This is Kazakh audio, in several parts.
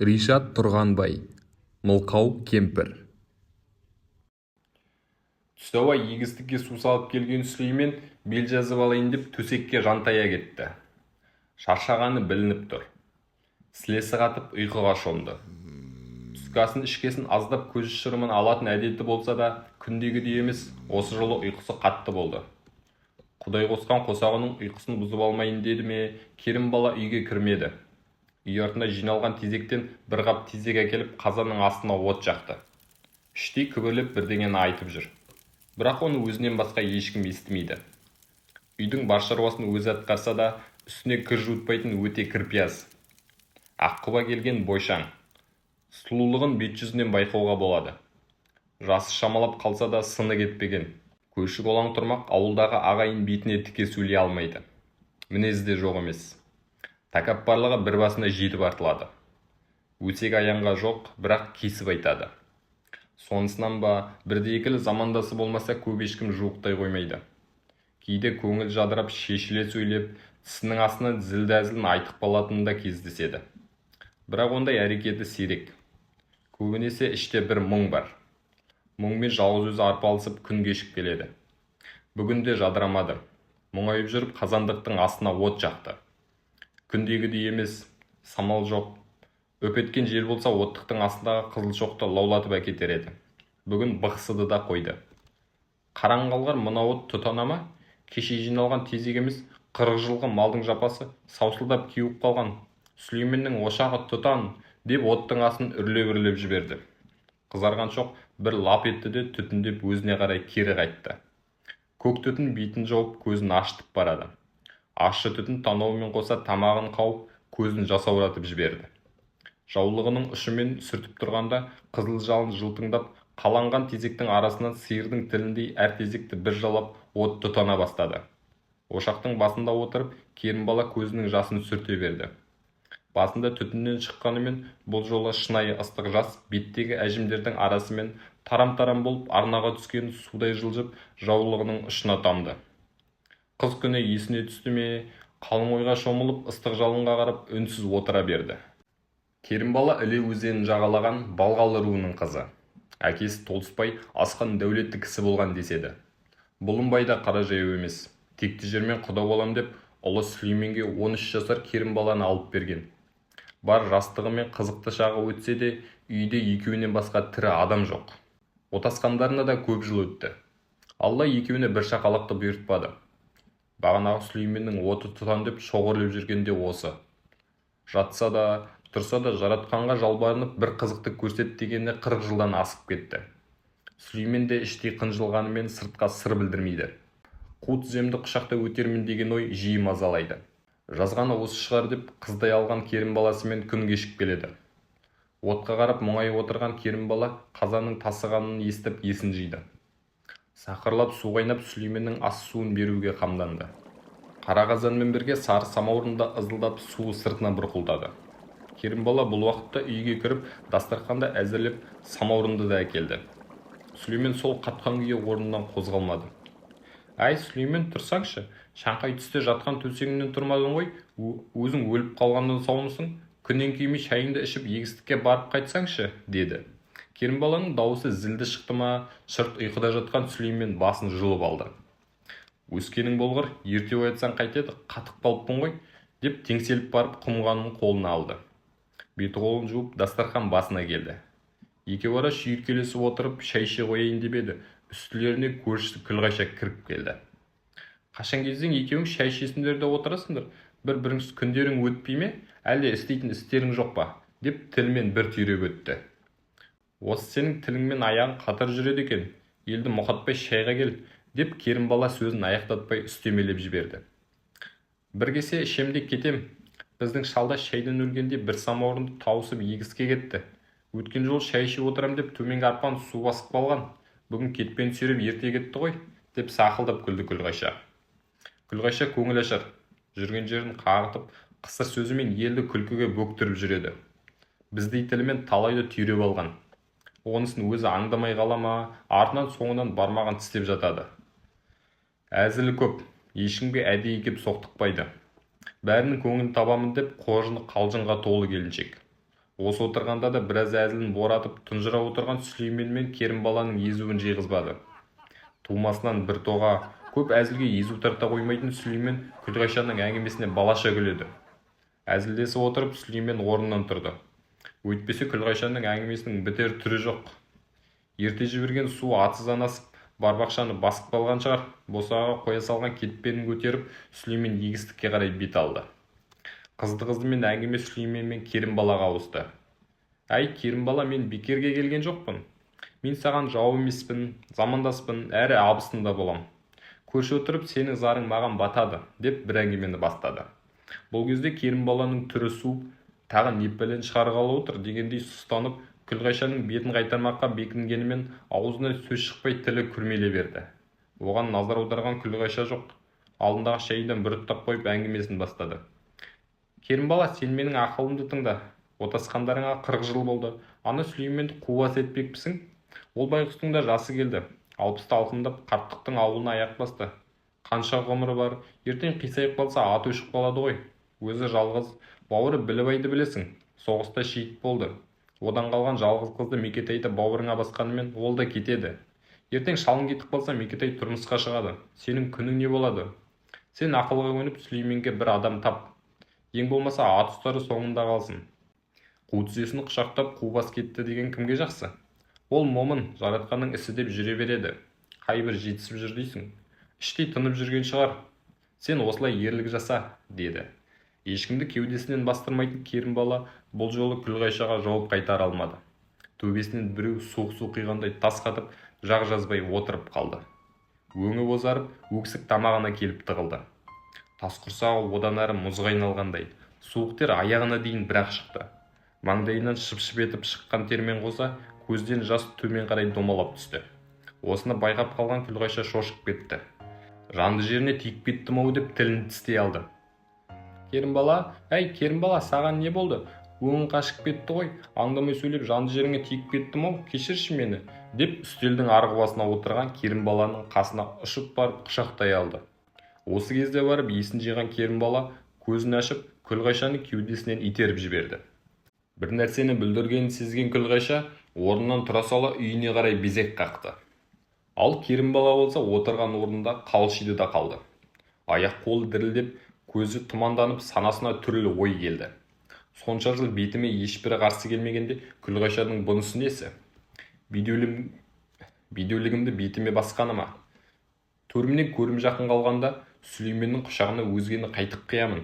Ришат Тұрғанбай. Мылқау кемпір. Түс ауа егістікке су салып келген Сүлеймен бел жазып алайын деп төсекке жантая кетті. Шаршағаны білініп тұр. Сілесі қатып, ұйқыға шомды. Түскі асын ішкесін аздап көз шырымын алатын әдеті болса да, күндегідей емес, осы жолы ұйқысы қатты болды. Құдай қосқан қосағының ұйқысын бұзып алмайын деді ме, Керімбала үйге кірмеді. Үй артында жиналған тезектен бір қап тезек әкеліп, қазанның астына от жақты. Іштей күбірлеп бірдеңені айтып жүр. Бірақ оны өзінен басқа ешкім естімейді. Үйдің бар шаруасын өзі атқарса да, үстіне кір жуытпайтын өте кірпияз. Аққұба келген бойшаң. Сұлулығын бет жүзінен байқауға болады. Жасы шамалап қалса да, сыны кетпеген. Көрші-қолаң тұрмақ, ауылдағы ағайын бетіне тіке сөйлей алмайды. Мінезі де жоқ емес. Тәкаппарлығы бір басына жетіп артылады. Өсек аяңға жоқ, бірақ кесіп айтады. Сонысынан ба, бірді-екілі замандасы болмаса, көп ешкім жуықтай қоймайды. Кейде көңіл жадырап шешіле сөйлеп, тісінің астынан зілді әзілін айтып қалатыны да кездеседі. Бірақ ондай әрекеті сирек. Көбінесе іште бір мұң бар. Мұңмен жалғыз өзі арпалысып күн кешіп келеді. Бүгін де жадырамады. Мұңайып жүріп қазандықтың астына от жақты. Күндегідей емес, самал жоқ. Үп еткен жел болса, оттықтың астындағы қызыл шоқты лаулатып әкетер еді. Бүгін бықсыды да қойды. Қараң қалғыр, мына от тұтана ма? Кеше жиналған тезек емес, 40 жылғы малдың жапасы саусылдап кеуіп қалған. Сүлейменнің ошағы тұтан, деп оттың астын үрлеп-үрлеп жіберді. Қызарған шоқ бір лап етті де, түтіндеп өзіне қарай кері қайтты. Көк түтін бетін жауып, көзін ашытып барады. Ащы түтін танауымен қоса тамағын қауып, көзін жасауратып жіберді. Жаулығының ұшымен сүртіп тұрғанда, қызыл жалын жылтыңдап, қаланған тезектің арасынан сиырдың тіліндей әр тезекті бір жалап, от тұтана бастады. Ошақтың басында отырып, Керімбала көзінің жасын сүрте берді. Басында түтіннен шыққанымен, бұл жолы шынайы ыстық жас беттегі әжімдердің арасымен тарам-тарам болып арнаға түскен судай жылжып, жаулығының ұшына тамды. Қыз күні есіне түсті ме, қалың ойға шомылып, ыстық жалынға қарап үнсіз отыра берді. Керімбала Іле өзенін жағалаған Балғалы руының қызы. Әкесі Толысбай асқан дәулетті кісі болған деседі. Бұлымбай да қара жаяу емес. Текті жермен құда болам деп, ұлы Сүлейменге 13 жасар Керімбаланы алып берген. Бар жастығы мен қызықты шағы өтсе де, үйде екеуінен басқа тірі адам жоқ. Отасқандарына да көп жыл өтті. Алла екеуіне бір шақалақты бұйыртпады. Бағанағы Сүлейменнің оты тұтан деп шоғырлап жүрген де осы. Жатса да, тұрса да жаратқанға жалбарынып, бір қызықты көрсет дегеніне 40 жылдан асып кетті. Сүлеймен де іштей қынжылғанымен, сыртқа сыр білдірмейді. Қу тіземді құшақта өтермін деген ой жиі мазалайды. Жазғаны осы шығар деп, қыздай алған Керімбаласымен күн кешіп келеді. Отқа қарап мұңайып отырған Керімбала қазанның тасығанын естіп, есін жиды. Сақырлап су қайнап, Сүлейменнің ас суын беруге қамданды. Қара қазанмен бірге сары самаурын да ызылдап, суы сыртына бұрқылдады. Керімбала бұл уақытта үйге кіріп, дастарханды әзірлеп, самаурынды да әкелді. Сүлеймен сол қатқан күйі орнынан қозғалмады. Әй, Сүлеймен, тұрсаңшы, шаңқай түсте жатқан төсегіңнен тұрмадың ғой, өзің өліп қалғаннан саумысың? Күннен күймей шайыңды ішіп, егістікке барып қайтсаңшы, деді. Керімбаланың дауысы зілді шықты ма, шырт ұйқыда жатқан Сүлеймен басын жұлып алды. Өскенің болғыр, ерте оятсаң қайтеді, қатып қалыппын ғой, деп теңселіп барып құмғанын қолына алды. Беті қолын жуып, дастархан басына келді. Екеуара шүйіркелесіп отырып шай іше қояйын деп еді, үстілеріне көршісі Күлғайша кіріп келді. Қашан келсең, екеуің шай ішесіңдер де отырасыңдар, бір-біріңсіз күндерің өтпей ме, әлде істейтін істерің жоқ па, деп тілімен бір түйреп өтті. Осы сенің тілің мен аяғың қатар жүреді екен, елді мұқатпай шайға кел, деп Керімбала сөзін аяқтатпай үстемелеп жіберді. Бір кесе ішем де кетем, біздің шалда шайдан өлгенде бір самаурынды тауысып егіске кетті. Өткен жолы шай ішіп отырам деп төменгі арпаны су басып қалған. Бүгін кетпен сүйреп ерте кетті ғой, деп сақылдап күлді Күлғайша. Күлғайша көңіл ашар, жүрген жерін қағытып, қысыр сөзімен елді күлкіге бөктіріп жүреді. Біздей тілімен талайды түйреп алған. Онысын өзі аңдамай қала ма, артынан соңынан бармағын тістеп жатады. Әзілі көп, ешкімге әдейі кеп соқтықпайды. Бәрінің көңілін табамын деп, қоржыны қалжыңға толы келіншек. Осы отырғанда да біраз әзілін боратып тұнжырап отырған Сүлеймен мен Керімбаланың езуін жиғызбады. Тумасынан бір тоға, көп әзілге езу тарта қоймайтын Сүлеймен Күлғайшаның әңгімесіне балаша күледі. Әзілдесіп отырып Сүлеймен орнынан тұрды. Өйтпесе Күлғайшаның әңгімесінің бітер түрі жоқ. Ерте жіберген су атыздан асып, барбақшаны басып қалған шығар. Босағаға қоя салған кетпенін көтеріп, Сүлеймен егістікке қарай бет алды. Қызды-қыздымен әңгіме Сүлеймен мен Керімбалаға ауысты. Әй, Керімбала, мен бекерге келген жоқпын. Мен саған жау емеспін, замандаспын, әрі абысын да болам. Көрші отырып, сенің зарың маған батады, деп бір әңгімені бастады. Бұл кезде Керімбаланың түрі суып, тағы не пәлені шығарғалы отыр дегендей сұстанып, Күлғайшаның бетін қайтармаққа бекінгенімен аузынан сөз шықпай тілі күрмеле берді. Оған назар аударған Күлғайша жоқ. Алдындағы шайдан бір ұрттап қойып әңгімесін бастады. Керімбала, сен менің ақылымды тыңда. Отасқандарыңа 40 жыл болды. Ана Сүлейменді қу бас етпекпісің? Ол байғұстың да жасы келді. 60-ты алқымдап қарттықтың ауылына аяқ басты. Қанша ғұмыры бар, ертең қисайып қалса аты өшіп қалады ғой. Өзі жалғыз, бауыры Білібайды білесің, соғыста шейіт болды. Одан қалған жалғыз қызды Мекетайды бауырыңа басқанымен ол да кетеді. Ертең шалың кетіп қалса Мекетай тұрмысқа шығады. Сенің күнің не болады? Сен ақылға көніп Сүлейменге бір адам тап. Ең болмаса ат ұстары соңында қалсын. Қу тізесін құшақтап қу бас кетті деген кімге жақсы? Ол момын, жаратқанның ісі деп жүре береді. Қай бір жетісіп жүр дейсің? Іштей тынып жүрген шығар. Сен осылай ерлік жаса, деді. Ешкімді кеудесінен бастырмайтын Керімбала бұл жолы Күлғайшаға жауап қайтара алмады. Төбесінен біреу суық су құйғандай тас қатып, жақ жазбай отырып қалды. Өңі бозарып, өксік тамағына келіп тығылды. Тас құрсағы одан әрі мұзға айналғандай, суық тер аяғына дейін бірақ шықты. Маңдайынан шып-шып етіп шыққан термен қоса, көзден жас төмен қарай домалап түсті. Осыны байқап қалған Күлғайша шошып кетті. Жанды жеріне тиіп кеттім-ау деп тілін тістей алды. Керімбала, әй, Керімбала, саған не болды? Өңің қашып кетті ғой, аңдамай сөйлеп жанды жеріңе тиіп кеттім-ау, кешірші мені, деп үстелдің арғы басына отырған Керімбаланың қасына ұшып барып құшақтай алды. Осы кезде барып есін жиған Керімбала көзін ашып, Күлғайшаны кеудесінен итеріп жіберді. Бір нәрсені бүлдіргенін сезген Күлғайша орнынан тұра сала үйіне қарай безек қақты. Ал Керімбала болса отырған орнында қалшиды да қалды. Аяқ қолы дірілдеп, көзі тұманданып, санасына түрлі ой келді. Сонша жыл бетіме ешбірі қарсы келмегенде Күлғайшаның бұнысы несі? Бедеулігімді бетіме басқаны ма? Төрімнен көрім жақын қалғанда Сүлейменнің құшағына өзгені қайтып қиямын.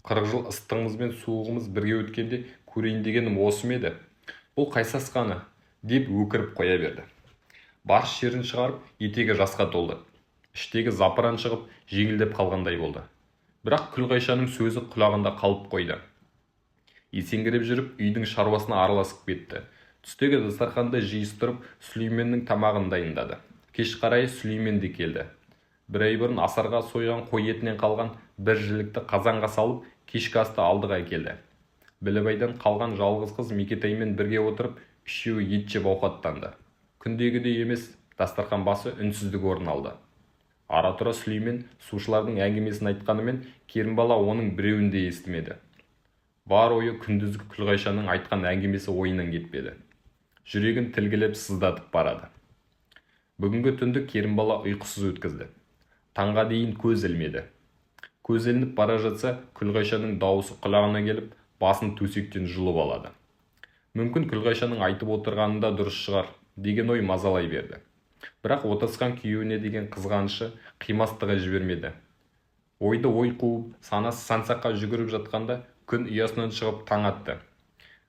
40 жыл ыстығымыз бен суығымыз бірге өткенде көрейін дегенім осы ма еді? Бұл қай сасқаны? Деп өкіріп қоя берді. Бар шерін шығарып, етегі жасқа толды. Іштегі запыран шығып, жеңілдеп қалғандай болды. Бірақ Күлғайшаның сөзі құлағында қалып қойды. Есеңгіреп жүріп үйдің шаруасына араласып кетті. Түстегі дастарханды жиыстырып, Сүлейменнің тамағын дайындады. Кеш қарай Сүлеймен де келді. Бір ай бұрын асарға сойған қой етінен қалған бір жілікті қазанға салып, кешкі асты алдыға әкелді. Білібайдан қалған жалғыз қыз Мекетаймен бірге отырып, үшеуі ет жеп ауқаттанды. Күндегідей емес, дастархан басы үнсіздік орын алды. Ара-тұра Сүлеймен сушылардың әңгімесін айтқанымен, Керімбала оның біреуін де естімеді. Бар ойы күндізгі Күлғайшаның айтқан әңгімесі ойынан кетпеді. Жүрегін тілгілеп сыздатып барады. Бүгінгі түнді Керімбала ұйқысыз өткізді. Таңға дейін көз ілмеді. Көз ілініп бара жатса, Күлғайшаның дауысы құлағына келіп, басын төсектен жұлып алады. Мүмкін Күлғайшаның айтып отырғаны да дұрыс шығар, деген ой мазалай берді. Бірақ отасқан күйеуіне деген қызғанышы қимастығы жібермеді. Ойды ой қуып, санасы сан саққа жүгіріп жатқанда күн ұясынан шығып таң атты.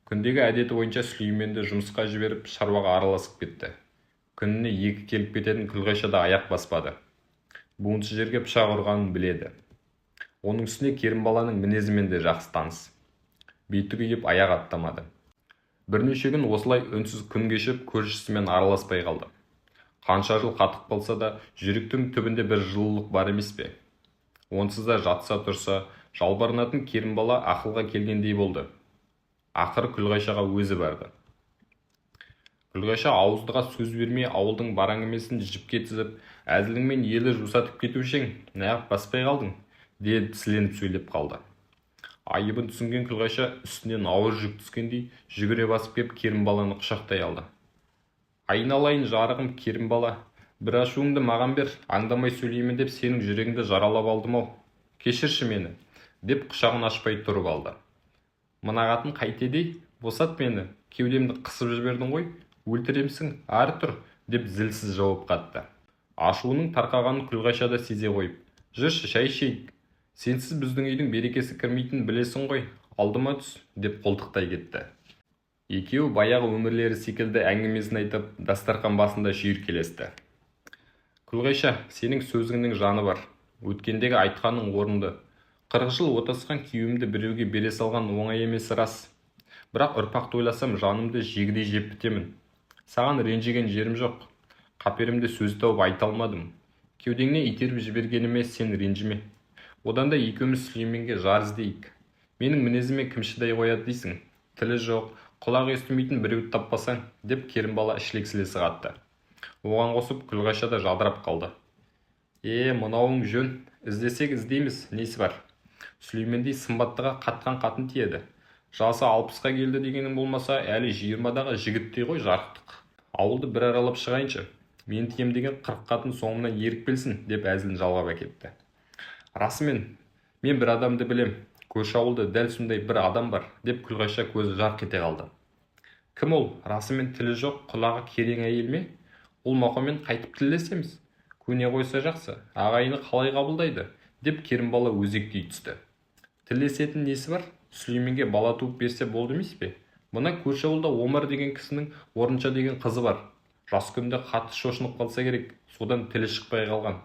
Күндегі әдеті бойынша Сүлейменді жұмысқа жіберіп, шаруаға араласып кетті. Күніне екі келіп кететін Күлғайша да аяқ баспады. Буынсыз жерге пышақ ұрғанын біледі. Оның үстіне Керімбаланың мінезімен де жақсы таныс. Беті күйіп аяқ аттамады. Бірнеше күн осылай үнсіз күн кешіп, көршісімен араласпай қалды. Қанша жыл қатып қалса да, жүректің түбінде бір жылулық бар емес пе? Онсыз да жатса тұрса, жалбарынатын Керімбала ақылға келгендей болды. Ақыры Күлғайшаға өзі барды. Күлғайша ауыздыға сөз бермей ауылдың бар әңгімесін жіпке тізіп, әзіліңмен елі жусатып кетуші ең, неғып баспай қалдың, деп сіленіп сөйлеп қалды. Айыбын түсінген Күлғайша үстінен ауыр жүк түскендей жүгіре басып кеп Керімбаланы құшақтай алды. Айналайын жарығым Керімбала, бір ашуыңды маған бер, аңдамай сөйлеймін деп сенің жүрегіңді жаралап алдым-ау. Кешірші мені, деп құшағын ашпай тұрып алды. Мына қатын қайтеді, босат мені, кеудемді қысып жібердің ғой, өлтіремсің, ары тұр, деп зілсіз жауап қатты. Ашуының тарқағанын Күлғайша да сезе қойып, жүрші шай ішейік, сенсіз біздің үйдің берекесі кірмейтінін білесің ғой, алдыма түс, деп қолтықтай кетті. Екеуі баяғы өмірлері секілді әңгімесін айтып, дастарқан басында шүйіркелесті. Күлғайша, сенің сөзіңнің жаны бар. Өткендегі айтқаның орынды. 40 жыл отасқан күйеуімді біреуге бере салған оңай емес рас. Бірақ ұрпақты ойласам, жанымды жегідей жеп бітемін. Саған ренжіген жерім жоқ. Қаперімде сөз тауып айта алмадым. Кеудеңнен итеріп жібергеніме сен ренжіме. Одан да екеуміз Сүлейменге жар іздейік. Менің мінезіме кім шыдай қояды дейсің? Тілі жоқ, құлағы естімейтін біреуді таппасаң, деп Керімбала ішілек-сілесі қатты. Оған қосып Күлғайша да жадырап қалды. Мынауың жөн, іздесек іздейміз, несі бар? Сүлеймендей сымбаттыға қатқан қатын тиеді. Жасы 60-қа келді дегенің болмаса, әлі 20-дағы жігіттей ғой жарықтық. Ауылды бір аралап шығайыншы. Мен тием деген 40 қатын соңымнан еріп келсін, деп әзілін жалғап әкетті. Расымен, мен бір адамды білем. Көрші ауылда дәл сондай бір адам бар, деп Күлғайша көзі жарқ ете қалды. Кім ол? Расымен тілі жоқ, құлағы керең әйел ме? Ол мақамен қайтып тілдесеміз? Көне қойса жақсы, ағайыны қалай қабылдайды, деп Керімбала өзектей түсті. Тілдесетін несі бар? Сүлейменге бала туып берсе болды емес пе? Мына көрші ауылда Омар деген кісінің Орынша деген қызы бар. Жас күнде қатты шошынып қалса керек, содан тілі шықпай қалған.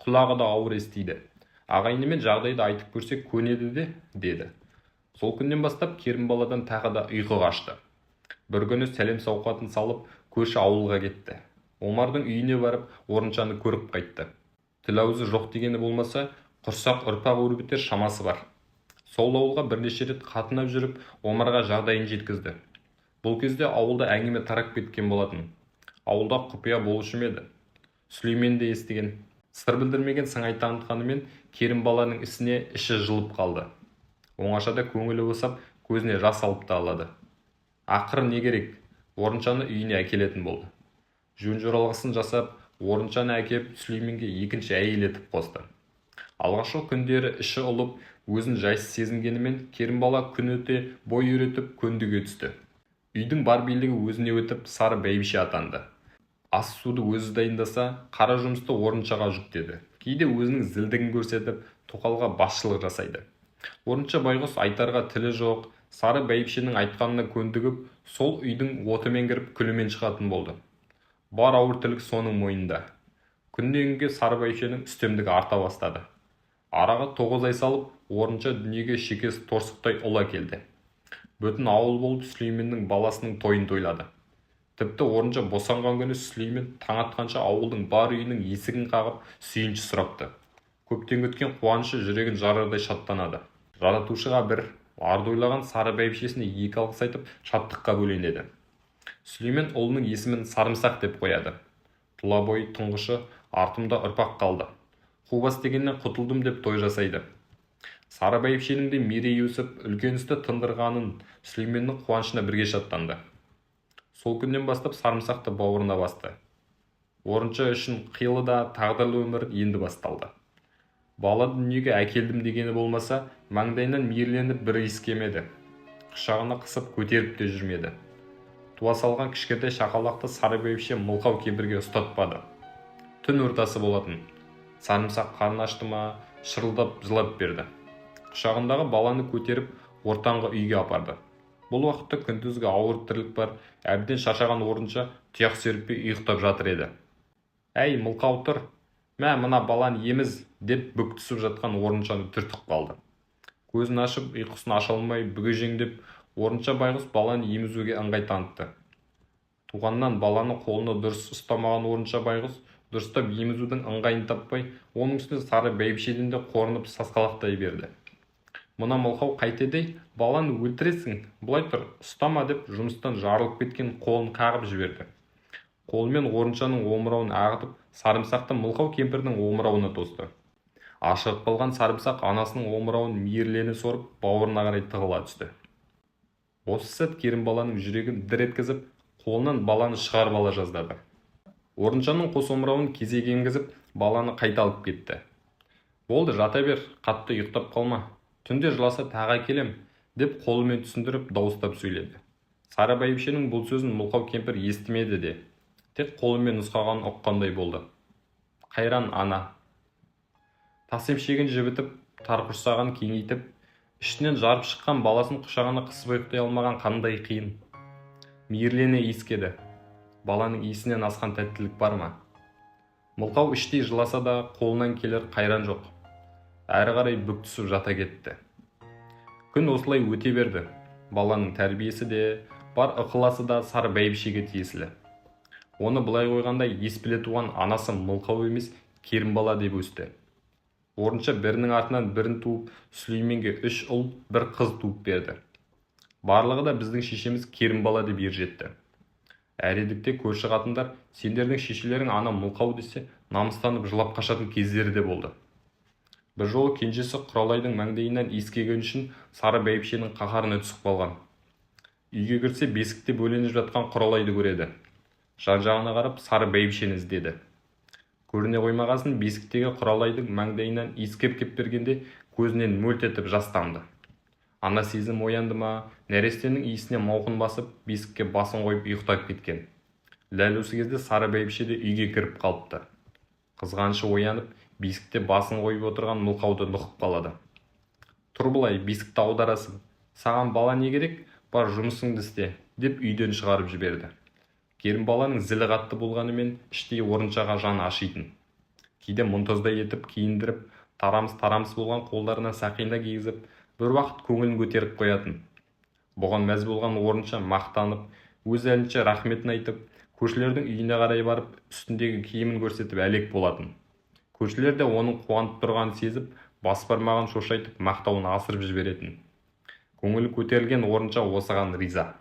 Құлағы да ауыр естиді. Ағайынымен жағдайды айтып көрсек көнеді де, деді. Сол күннен бастап Керімбаладан тағы да ұйқы қашты. Бір күні сәлем сауқатын салып, көрші ауылға кетті. Омардың үйіне барып, Орыншаны көріп қайтты. Тіл аузы жоқ дегені болмаса, құрсақ ұрпақ өрбітер шамасы бар. Сол ауылға бірнеше рет қатынап жүріп, Омарға жағдайын жеткізді. Бұл кезде ауылда әңгіме тарап кеткен болатын. Ауылда құпия болушы ма еді? Сүлеймен де естіген. Сыр білдірмеген сыңай танытқанымен Керімбаланың ісіне іші жылып қалды. Оңашада көңілі босап, көзіне жас алып та алады. Ақыры не керек, Орыншаны үйіне әкелетін болды. Жөн-жоралғысын жасап, Орыншаны әкеп Сүлейменге екінші әйел етіп қосты. Алғашқы күндері іші ұлып, өзін жайсыз сезінгенімен Керімбала күн өте бой үйретіп көндіге түсті. Үйдің бар билігі өзіне өтіп, сары бәйбіше атанды. Ас суды өзі дайындаса, қара жұмысты Орыншаға жүктеді. Кейде өзінің зілдігін көрсетіп, тоқалға басшылық жасайды. Орынша байғұс айтарға тілі жоқ, сары бәйбішенің айтқанына көндігіп, сол үйдің отымен кіріп, күлімен шығатын болды. Бар ауыр тірлік соның мойнында. Күннен күнге сары бәйбішенің үстемдігі арта бастады. Араға 9 ай салып, Орынша дүниеге шекесі торсықтай ұл әкелді. Бүтін ауыл болып Сүлейменнің баласының тойын тойлады. Тіпті Орынша босанған күні Сүлеймен таң атқанша ауылдың бар үйінің есігін қағып, сүйінші сұрапты. Көптен күткен қуанышы жүрегін жарардай шаттанады. Жаратушыға бір, арды ойлаған сары бәйбішесіне екі алғыс айтып, шаттыққа бөленеді. Сүлеймен ұлының есімін Сарымсақ деп қояды. Тұла бойы тұңғышы, артымда ұрпақ қалды. Қубас дегеннен құтылдым деп той жасайды. Сары бәйбішенің де мерейі өсіп, үлкен істі тындырғанын Сүлейменнің қуанышына бірге шаттанды. Сол күннен бастап Сарымсақты бауырына басты. Орынша үшін қилы да тағдырлы өмір енді басталды. Бала дүниеге әкелдім дегені болмаса, маңдайынан мейірленіп бір иіскемеді. Құшағына қысып көтеріп те жүрмеді. Туа салған кішкентай шақалақты сары бәйбіше мылқау кемпірге ұстатпады. Түн ортасы болатын. Сарымсақ қарны ашты ма, шырылдап жылап берді. Құшағындағы баланы көтеріп, ортаңғы үйге апарды. Бұл уақытта күндізгі ауыр тірлік бар, әбден шаршаған Орынша тұяқ серіппей ұйықтап жатыр еді. Әй, мылқау тұр, мә мына баланы еміз, деп бүк түсіп жатқан Орыншаны түртіп қалды. Көзін ашып, ұйқысын аша алмай бүгежеңдеп, Орынша байғұс баланы емізуге ыңғай танытты. Туғаннан баланы қолына дұрыс ұстамаған Орынша байғұс дұрыстап емізудің ыңғайын таппай, оның үстіне сары бәйбішеден де қорынып сасқалақтай берді. Мына мылқау қайтеді, баланы өлтіресің, былай тұр, ұстама деп жұмыстан жарылып кеткен қолын қағып жіберді. Қолымен Орыншаның омырауын ағытып, сарымсақты мылқау кемпірдің омырауына тосты. Ашығып қалған Сарымсақ анасының омырауын мейірлене сорып, бауырына қарай тығыла түсті. Осы сәт Керімбаланың жүрегін дір еткізіп, қолынан баланы шығарып ала жаздады. Орыншаның қос омырауын кезек енгізіп, баланы қайта алып кетті. Болды, жата бер, қатты ұйықтап қалма. Түнде жыласа тағы әкелем, деп қолымен түсіндіріп дауыстап сөйледі. Сары бәйбішенің бұл сөзін мылқау кемпір естімеді де, тек қолымен нұсқағанын ұққандай болды. Қайран ана. Тас емшегін жібітіп, тар құрсағын кеңейтіп, ішінен жарып шыққан баласын құшағына қысып ұйықтай алмаған қандай қиын. Мейірлене иіскеді. Баланың иісінен асқан тәттілік бар ма? Мылқау іштей жыласа да, қолынан келер қайран жоқ. Әрі қарай бүк түсіп жата кетті. Күн осылай өте берді. Баланың тәрбиесі де, бар ықыласы да Сары бәйбішеге тиесілі. Оны былай қойғанда, ес біле туған анасы мылқау емес, Керімбала деп өсті. Орынша бірінің артынан бірін туып, Сүлейменге 3 ұл, 1 қыз туып берді. Барлығы да біздің шешеміз Керімбала деп ержетті. Әредікте көрші қатындар сендердің шешелерің ана мылқау десе, намыстанып жылап қашатын кездері де болды. Бір жолы кенжесі Құралайдың маңдайынан иіскеген үшін Сары бәйбішенің қаһарына түсіп қалған. Үйге кірсе, бесікте бөленіп жатқан Құралайды көреді. Жан-жағына қарап Сары бәйбішені іздеді. Көріне қоймағасын бесіктегі Құралайдың маңдайынан иіскеп кеп бергенде көзінен мөлт етіп жас тамды. Ана сезім оянды ма, нәрестенің иісіне мауқын басып, бесікке басын қойып ұйықтап кеткен. Дәл осы кезде Сары бәйбіше де үйге кіріп қалыпты. Қызғанышы оянып, бесікте басын қойып отырған мылқауды нұқып қалады. Тұр былай, бесікті аударасың. Саған бала не керек, бар жұмысыңды істе, деп үйден шығарып жіберді. Керімбаланың зілі қатты болғанымен іштей Орыншаға жаны ашитын. Кейде мұнтаздай етіп киіндіріп, тарамыс-тарамыс болған қолдарына сақина кигізіп, бір уақыт көңілін көтеріп қоятын. Бұған мәз болған Орынша мақтанып, өз әлінше рахметін айтып, көршілердің үйіне қарай барып, үстіндегі киімін көрсетіп әлек болатын. Көршілер де оның қуанып тұрғанын сезіп, бас бармағын шошайтып, мақтауын асырып жіберетін. Көңілі көтерілген Орынша осыған риза.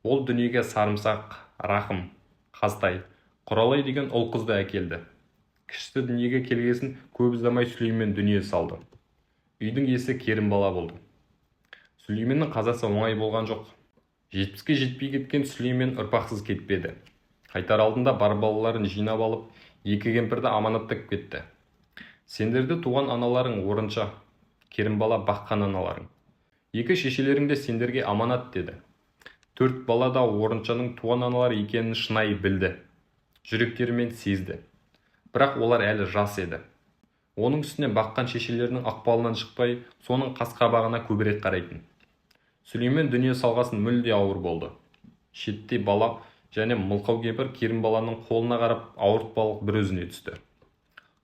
Ол дүниеге Сарымсақ, Рахым, Қазтай, Құралай деген ұл қызды әкелді. Кішісі дүниеге келгесін көп ұзамай Сүлеймен дүние салды. Үйдің иесі Керімбала болды. Сүлейменнің қазасы оңай болған жоқ. 70-ке жетпей кеткен Сүлеймен ұрпақсыз кетпеді. Қайтар алдында бар балаларын жинап алып, 2 кемпірді аманаттап кетті. Сендерді туған аналарың Орынша, Керімбала баққан аналарың. 2 шешелерің де сендерге аманат деді. 4 бала да Орыншаның туған аналары екенін шынайы білді. Жүректерімен сезді. Бірақ олар әлі жас еді. Оның үстіне баққан шешелерінің ықпалынан шықпай, соның қас-қабағына көбірек қарайтын. Сүлеймен дүние салғасын мүлде ауыр болды. Шеттей бала және мылқау кемпір Керімбаланың қолына қарап ауыртпалық бір өзіне түсті.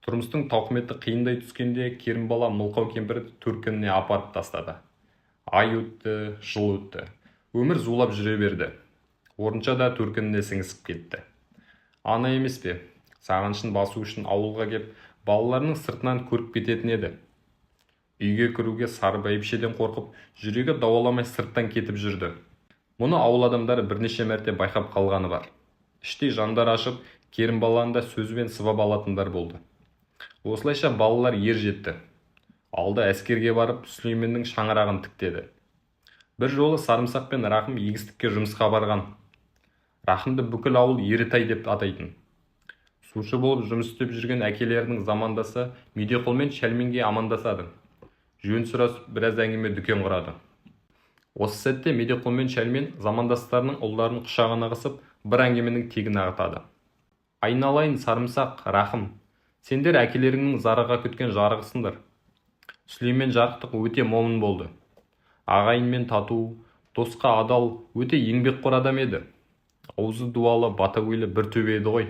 Тұрмыстың тауқыметі қиындай түскенде Керімбала мылқау кемпірді төркініне апарып тастады. Ай өтті, жыл өтті. Өмір зулап жүре берді. Орынша да төркініне сіңісіп кетті. Ана емес пе, сағынышын басу үшін ауылға кеп, балаларының сыртынан көріп кететін еді. Үйге кіруге Сары бәйбішеден қорқып, жүрегі дауаламай сырттан кетіп жүрді. Мұны ауыл адамдары бірнеше мәрте байқап қалғаны бар. Іштей жандар ашып, Керімбаланы да сөзбен сыбап алатындар болды. Осылайша балалар ер жетті. Алды әскерге барып, Сүлейменнің шаңырағын тіктеді. Бір жолы Сарымсақ пен Рахым егістікке жұмысқа барған. Рахымды бүкіл ауыл Ерітай деп атайтын. Сушы болып жұмыс істеп жүрген әкелерінің замандасы Медеқұл мен Шәлменге амандасады. Жөн сұрасып, біраз әңгіме дүкен құрады. Осы сәтте Медеқұл мен Шәлмен замандастарының ұлдарын құшағына қысып, бір әңгіменің тегін ағытады. Айналайын Сарымсақ, Рахым, сендер әкелеріңнің зарыға күткен жарығысыңдар. Сүлеймен жарықтық өте момын болды. Ағайынмен тату, досқа адал, өте еңбекқор адам еді. Аузы дуалы, батагөйлі бір төбе еді ғой.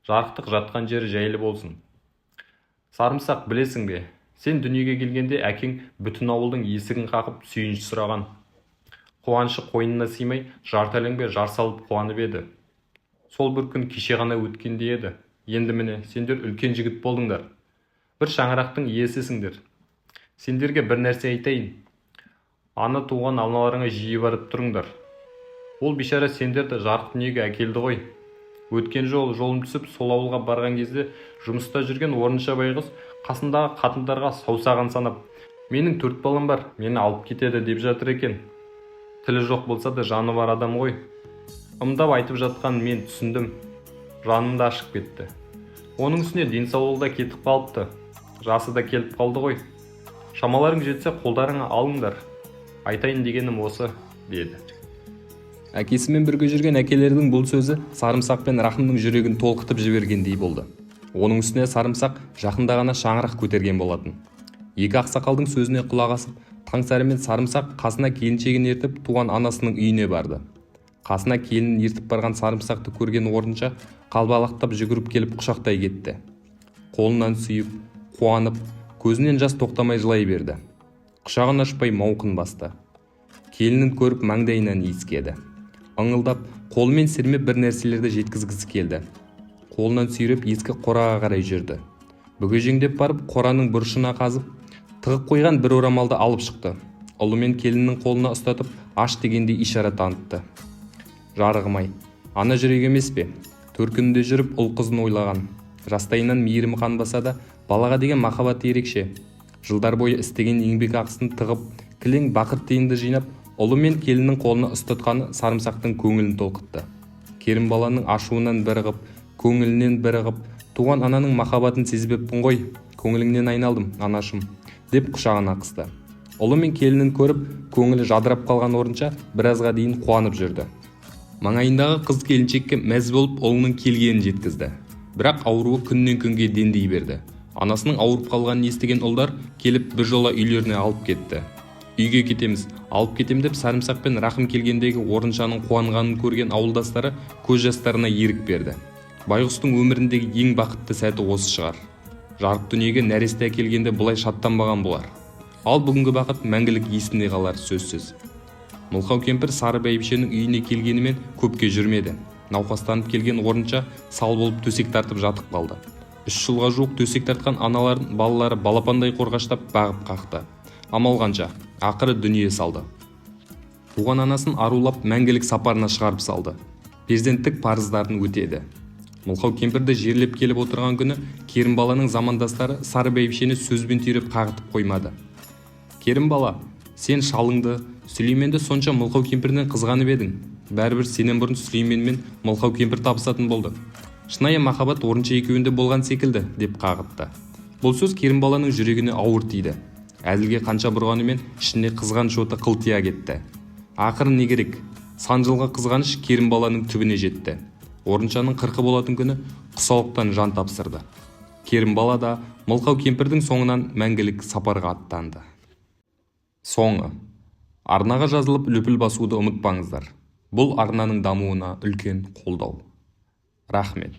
Жарықтық жатқан жері жайлы болсын. Сарымсақ, білесің бе, сен дүниеге келгенде әкең бүтін ауылдың есігін қағып сүйінші сұраған. Қуанышы қойнына сыймай, жарты әлемге жар салып қуанып еді. Сол бір күн кеше ғана өткендей еді. Енді міне, сендер үлкен жігіт болдыңдар. Бір шаңырақтың иесісіңдер. Сендерге бір нәрсе айтайын. Ана туған аналарыңа жиі барып тұрыңдар. Ол бейшара сендерді жарық дүниеге әкелді ғой. Өткен жолы жолым түсіп, сол ауылға барған кезде жұмыста жүрген Орынша байғұс Қасындағы қатындарға саусағын санап, менің 4 балам бар, мені алып кетеді деп жатыр екен. Тілі жоқ болса да жаны бар адам ғой. Ымдап айтып жатқанын мен түсіндім. Жаным да ашып кетті. Оның үстіне денсаулығы да кетіп қалыпты. Жасы да келіп қалды ғой. Шамаларың жетсе қолдарыңа алыңдар. Айтайын дегенім осы, деді. Әкесімен бірге жүрген әкелердің бұл сөзі Сарымсақ пен Рахымның жүрегін толқытып жібергендей болды. Оның үстіне Сарымсақ жақында ғана шаңырақ көтерген болатын. Екі ақсақалдың сөзіне құлақ асып, Таңсәрі мен Сарымсақ қасына келіншегін ертіп туған анасының үйіне барды. Қасына келінін ертіп барған Сарымсақты көрген Орынша қалбалақтап жүгіріп келіп құшақтай кетті. Қолынан сүйіп, қуанып, көзінен жас тоқтамай жылай берді. Құшағын ашпай мауқын басты. Келінін көріп маңдайынан иіскеді. Ыңылдап, қолымен сермеп бір нәрселерді жеткізгісі келді. Қолынан сүйреп ескі қораға қарай жүрді. Бүгежеңдеп барып қораның бұрышына қазып, тығып қойған бір орамалды алып шықты. Ұлы мен келіннің қолына ұстатып, аш дегендей ишара танытты. Жарығым-ай, ана жүрек емес пе? Төркінінде жүріп ұл қызын ойлаған. Жастайынан мейірімі қанбаса да, балаға деген махаббаты ерекше. Жылдар бойы істеген еңбек ақысын тығып, кілең бақыр тиынды жинап, ұлы мен келіннің қолына ұстатқаны Сарымсақтың көңілін толқытты. Керімбаланың ашуынан бір ығып, көңілінен бір ығып, туған ананың махаббатын сезбеппін ғой, көңіліңнен айналдым, анашым, деп құшағына қысты. Ұлы мен келінін көріп, көңілі жадырап қалған Орынша біразға дейін қуанып жүрді. Маңайындағы қыз келіншекке мәз болып ұлының келгенін жеткізді. Бірақ ауруы күннен күнге дендей берді. Анасының ауырып қалғанын естіген ұлдар келіп бір жола үйлеріне алып кетті. Үйге кетеміз, алып кетем деп Сарымсақ пен Рахым келгендегі Орыншаның қуанғанын көрген ауылдастары көз жастарына ерік берді. Байғұстың өміріндегі ең бақытты сәті осы шығар. Жарық дүниеге нәресте әкелгенде бұлай шаттанбаған болар. Ал бүгінгі бақыт мәңгілік есінде қалар сөзсіз. Мылқау кемпір Сары бәйбішенің үйіне келгенімен көпке жүрмеді. Науқастанып келген Орынша сал болып төсек тартып жатып қалды. 3 жылға жуық төсек тартқан аналарын балалары балапандай қорғаштап бағып қақты. Амал қанша, ақыры дүние салды. Туған анасын арулап мәңгілік сапарына шығарып салды. Перзенттік парыздарын өтеді. Мылқау кемпірді жерлеп келіп отырған күні Керімбаланың замандастары Сары бәйбішені сөзбен түйреп қағытып қоймады. Керімбала, сен шалыңды, Сүлейменді сонша мылқау кемпірінен қызғанып едің. Бәрібір сенен бұрын Сүлеймен мен мылқау кемпір табысатын болды. Шынайы махаббат Орынша екеуінде болған секілді, деп қағытты. Бұл сөз Керімбаланың жүрегіне ауыр тиді. Әзілге қанша бұрғанымен ішінде қызғаныш оты қылтия кетті. Ақыры не керек? Сан жылғы қызғаныш Керімбаланың түбіне жетті. Орыншаның 40 болатын күні құсалықтан жан тапсырды. Керімбала да мылқау кемпірдің соңынан мәңгілік сапарға аттанды. Соңы. Арнаға жазылып лүпіл басуды ұмытпаңыздар. Бұл арнаның дамуына үлкен қолдау. Рахмет.